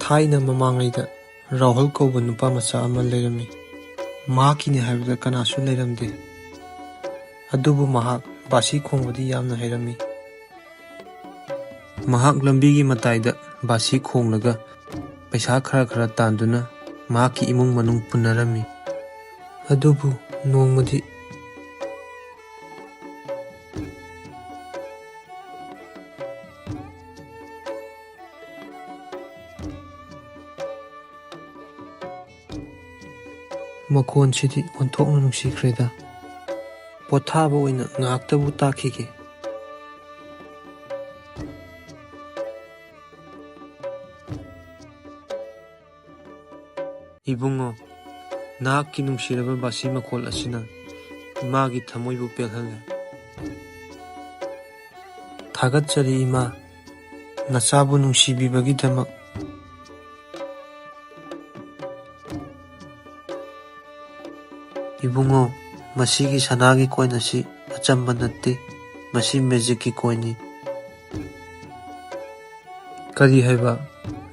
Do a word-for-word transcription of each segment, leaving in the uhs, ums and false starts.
ꯊꯥꯏꯅ ꯃꯃꯥꯡꯉꯩꯗ ꯔꯥꯍꯨꯜ ꯀꯧꯕ ꯅꯨꯄꯥ ꯃꯆꯥ ꯑꯃ ꯂꯩꯔꯝꯃꯤ꯫ ꯃꯍꯥꯛꯀꯤꯅꯤ ꯍꯥꯏꯕꯗ ꯀꯅꯥꯁꯨ ꯂꯩꯔꯝꯗꯦ꯫ ꯑꯗꯨꯕꯨ ꯃꯍꯥꯛ ꯕꯥꯁꯤ ꯈꯣꯡꯕꯗꯤ ꯌꯥꯝꯅ ꯍꯩꯔꯝꯃꯤ꯫ ꯃꯍꯥꯛ ꯂꯝꯕꯤꯒꯤ ꯃꯇꯥꯏꯗ ꯕꯥꯁꯤ ꯈꯣꯡꯂꯒ ꯄꯩꯁꯥ ꯈꯔ ꯈꯔ ꯇꯥꯟꯗꯨꯅ ꯃꯍꯥꯛꯀꯤ ꯏꯃꯨꯡ ꯃꯅꯨꯡ ꯄꯨꯟꯅꯔꯝꯃꯤ꯫ ꯑꯗꯨꯕꯨ ꯅꯣꯡꯃꯗꯤ ꯃꯈꯣꯟꯁꯤꯗꯤ ꯑꯣꯟꯊꯣꯛꯅ ꯅꯨꯡꯁꯤꯈ꯭ꯔꯦꯗ꯫ ꯄꯣꯊꯥꯕ ꯑꯣꯏꯅ ꯉꯥꯏꯍꯥꯛꯇꯕꯨ ꯇꯥꯛꯈꯤꯒꯦ꯫ ꯏꯕꯨꯡꯉꯣ, ꯅꯍꯥꯛꯀꯤ ꯅꯨꯡꯁꯤꯔꯕ ꯕꯥꯁꯤ ꯃꯈꯣꯜ ꯑꯁꯤꯅ ꯏꯃꯥꯒꯤ ꯊꯃꯣꯏꯕꯨ ꯄꯦꯜꯍꯜꯂꯦ꯫ ꯊꯥꯒꯠꯆꯔꯤ ꯏꯃꯥ, ꯅꯆꯥꯕꯨ ꯅꯨꯡꯁꯤꯕꯤꯕꯒꯤꯗꯃꯛ꯫ ꯏꯕꯨꯡꯉꯣ, ꯃꯁꯤꯒꯤ ꯁꯅꯥꯒꯤ ꯀꯣꯏꯟ ꯑꯁꯤ ꯑꯆꯝꯕ ꯅꯠꯇꯦ, ꯃꯁꯤ ꯃꯦꯖꯤꯛꯀꯤ ꯀꯣꯏꯟꯅꯤ꯫ ꯀꯔꯤ ꯍꯥꯏꯕ?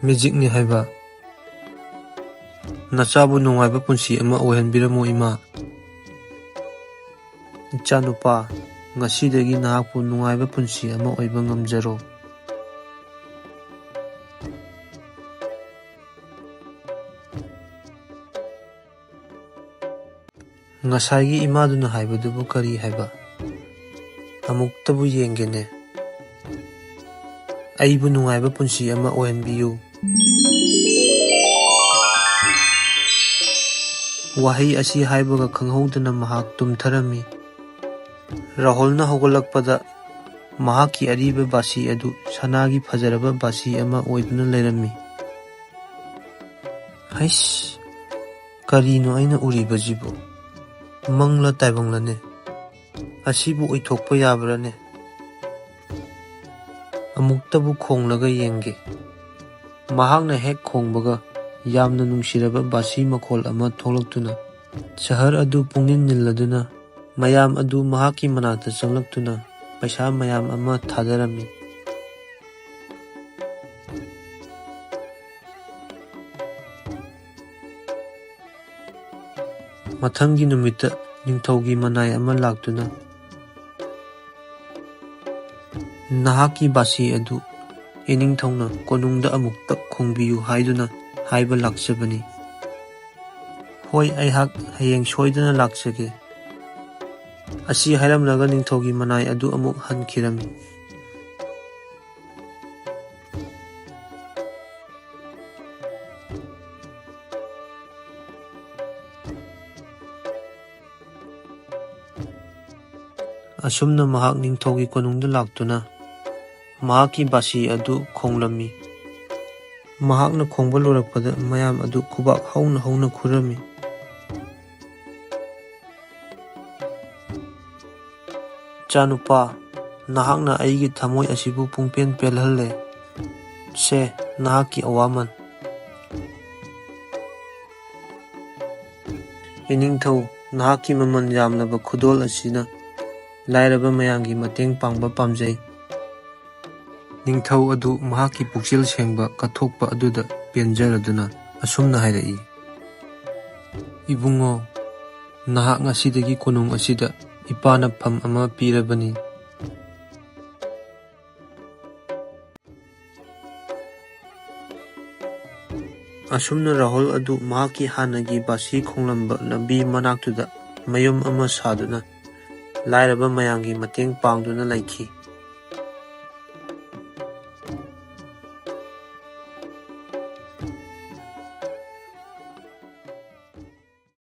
ꯃꯦꯖꯤꯛꯅꯤ ꯍꯥꯏꯕ? ꯅꯆꯥꯕꯨ ꯅꯨꯡꯉꯥꯏꯕ ꯄꯨꯟꯁꯤ ꯑꯃ ꯑꯣꯏꯍꯟꯕꯤꯔꯝꯃꯨ, ꯏꯃꯥ꯫ ꯏꯆꯥꯅꯨꯄꯥ, ꯉꯁꯤꯗꯒꯤ ꯅꯍꯥꯛꯄꯨ ꯅꯨꯡꯉꯥꯏꯕ ꯄꯨꯟꯁꯤ ꯑꯃ ꯑꯣꯏꯕ ꯉꯝꯖꯔꯣ꯫ ꯉꯁꯥꯏꯒꯤ ꯏꯃꯥꯗꯨꯅ ꯍꯥꯏꯕꯗꯨꯕꯨ ꯀꯔꯤ ꯍꯥꯏꯕ? ꯑꯃꯨꯛꯇꯕꯨ ꯌꯦꯡꯒꯦꯅꯦ꯫ ꯑꯩꯕꯨ ꯅꯨꯡꯉꯥꯏꯕ ꯄꯨꯟꯁꯤ ꯑꯃ ꯑꯣꯏꯍꯟꯕꯤꯌꯨ꯫ ꯋꯥꯍꯩ ꯑꯁꯤ ꯍꯥꯏꯕꯒ ꯈꯪꯍꯧꯗꯅ ꯃꯍꯥꯛ ꯇꯨꯝꯊꯔꯝꯃꯤ꯫ ꯔꯥꯍꯨꯜꯅ ꯍꯧꯒꯠꯂꯛꯄꯗ ꯃꯍꯥꯛꯀꯤ ꯑꯔꯤꯕ ꯕꯥꯁꯤ ꯑꯗꯨ ꯁꯅꯥꯒꯤ ꯐꯖꯔꯕ ꯕꯥꯁꯤ ꯑꯃ ꯑꯣꯏꯗꯨꯅ ꯂꯩꯔꯝꯃꯤ꯫ ꯍꯩꯁ, ꯀꯔꯤꯅꯣ ꯑꯩꯅ ꯎꯔꯤꯕꯁꯤꯕꯨ? ꯃꯪꯂ ꯇꯥꯏꯕꯪꯂꯅꯦ? ꯑꯁꯤꯕꯨ ꯑꯣꯏꯊꯣꯛꯄ ꯌꯥꯕ꯭ꯔꯥꯅꯦ? ꯑꯃꯨꯛꯇꯕꯨ ꯈꯣꯡꯂꯒ ꯌꯦꯡꯒꯦ꯫ ꯃꯍꯥꯛꯅ ꯍꯦꯛ ꯈꯣꯡꯕꯒ ꯌꯥꯝꯅ ꯅꯨꯡꯁꯤꯔꯕ ꯕꯥꯁꯤ ꯃꯈꯣꯜ ꯑꯃ ꯊꯣꯛꯂꯛꯇꯨꯅ ꯁꯍꯔ ꯑꯗꯨ ꯄꯨꯡꯅꯤꯜ ꯅꯤꯜꯂꯗꯨꯅ ꯃꯌꯥꯝ ꯑꯗꯨ ꯃꯍꯥꯛꯀꯤ ꯃꯅꯥꯛꯇ ꯆꯪꯂꯛꯇꯨꯅ ꯄꯩꯁꯥ ꯃꯌꯥꯝ ꯑꯃ ꯊꯥꯗꯔꯝꯃꯤ꯫ ꯃꯊꯪꯒꯤ ꯅꯨꯃꯤꯠꯇ ꯅꯤꯡꯊꯧꯒꯤ ꯃꯅꯥꯏ ꯑꯃ ꯂꯥꯛꯇꯨꯅ, "ꯅꯍꯥꯛꯀꯤ ꯕꯥꯁꯤ ꯑꯗꯨ ꯏꯅꯤꯡꯊꯧꯅ ꯀꯣꯅꯨꯡꯗ ꯑꯃꯨꯛꯇ ꯈꯣꯡꯕꯤꯌꯨ ꯍꯥꯏꯗꯨꯅ ꯍꯥꯏꯕ ꯂꯥꯛꯆꯕꯅꯤ꯫" "ꯍꯣꯏ, ꯑꯩꯍꯥꯛ ꯍꯌꯦꯡ ꯁꯣꯏꯗꯅ ꯂꯥꯛꯆꯒꯦ꯫" ꯑꯁꯤ ꯍꯥꯏꯔꯝꯂꯒ ꯅꯤꯡꯊꯧꯒꯤ ꯃꯅꯥꯏ ꯑꯗꯨ ꯑꯃꯨꯛ ꯍꯟꯈꯤꯔꯝꯃꯤ꯫ ꯑꯁꯨꯝꯅ ꯃꯍꯥꯛ ꯅꯤꯡꯊꯧꯒꯤ ꯀꯣꯅꯨꯡꯗ ꯂꯥꯛꯇꯨꯅ ꯃꯍꯥꯛꯀꯤ ꯕꯥꯁꯤ ꯑꯗꯨ ꯈꯣꯡꯂꯝꯃꯤ꯫ ꯃꯍꯥꯛꯅ ꯈꯣꯡꯕ ꯂꯣꯏꯔꯛꯄꯗ ꯃꯌꯥꯝ ꯑꯗꯨ ꯈꯨꯕꯥꯛ ꯍꯧꯅ ꯍꯧꯅ ꯈꯨꯔꯝꯃꯤ꯫ "ꯏꯆꯥꯅꯨꯄꯥ, ꯅꯍꯥꯛꯅ ꯑꯩꯒꯤ ꯊꯃꯣꯏ ꯑꯁꯤꯕꯨ ꯄꯨꯡꯄꯦꯟ ꯄꯦꯜꯍꯜꯂꯦ꯫ ꯁꯦ, ꯅꯍꯥꯛꯀꯤ ꯑꯋꯥꯃꯟ꯫" "ꯏꯅꯤꯡꯊꯧ, ꯅꯍꯥꯛꯀꯤ ꯃꯃꯜ ꯌꯥꯝꯂꯕ ꯈꯨꯗꯣꯜ ꯑꯁꯤꯅ ꯂꯥꯏꯔꯕ ꯃꯌꯥꯝꯒꯤ ꯃꯇꯦꯡ ꯄꯥꯡꯕ ꯄꯥꯝꯖꯩ꯫" ꯅꯤꯡꯊꯧ ꯑꯗꯨ ꯃꯍꯥꯛꯀꯤ ꯄꯨꯛꯆꯦꯜ ꯁꯦꯡꯕ ꯀꯠꯊꯣꯛꯄ ꯑꯗꯨꯗ ꯄꯦꯟꯖꯔꯗꯨꯅ ꯑꯁꯨꯝꯅ ꯍꯥꯏꯔꯛꯏ, "ꯏꯕꯨꯡꯉꯣ, ꯅꯍꯥꯛ ꯉꯁꯤꯗꯒꯤ ꯀꯣꯅꯨꯡ ꯑꯁꯤꯗ ꯏꯄꯥꯅ ꯐꯝ ꯑꯃ ꯄꯤꯔꯕꯅꯤ꯫" ꯑꯁꯨꯝꯅ ꯔꯥꯍꯨꯜ ꯑꯗꯨ ꯃꯍꯥꯛꯀꯤ ꯍꯥꯟꯅꯒꯤ ꯕꯥꯁꯤ ꯈꯣꯡꯂꯝꯕ ꯂꯝꯕꯤ ꯃꯅꯥꯛꯇꯨꯗ ꯃꯌꯨꯝ ꯑꯃ ꯁꯥꯗꯨꯅ ꯂꯥꯏꯔꯕ ꯃꯌꯥꯝꯒꯤ ꯃꯇꯦꯡ ꯄꯥꯡꯗꯨꯅ ꯂꯩꯈꯤ꯫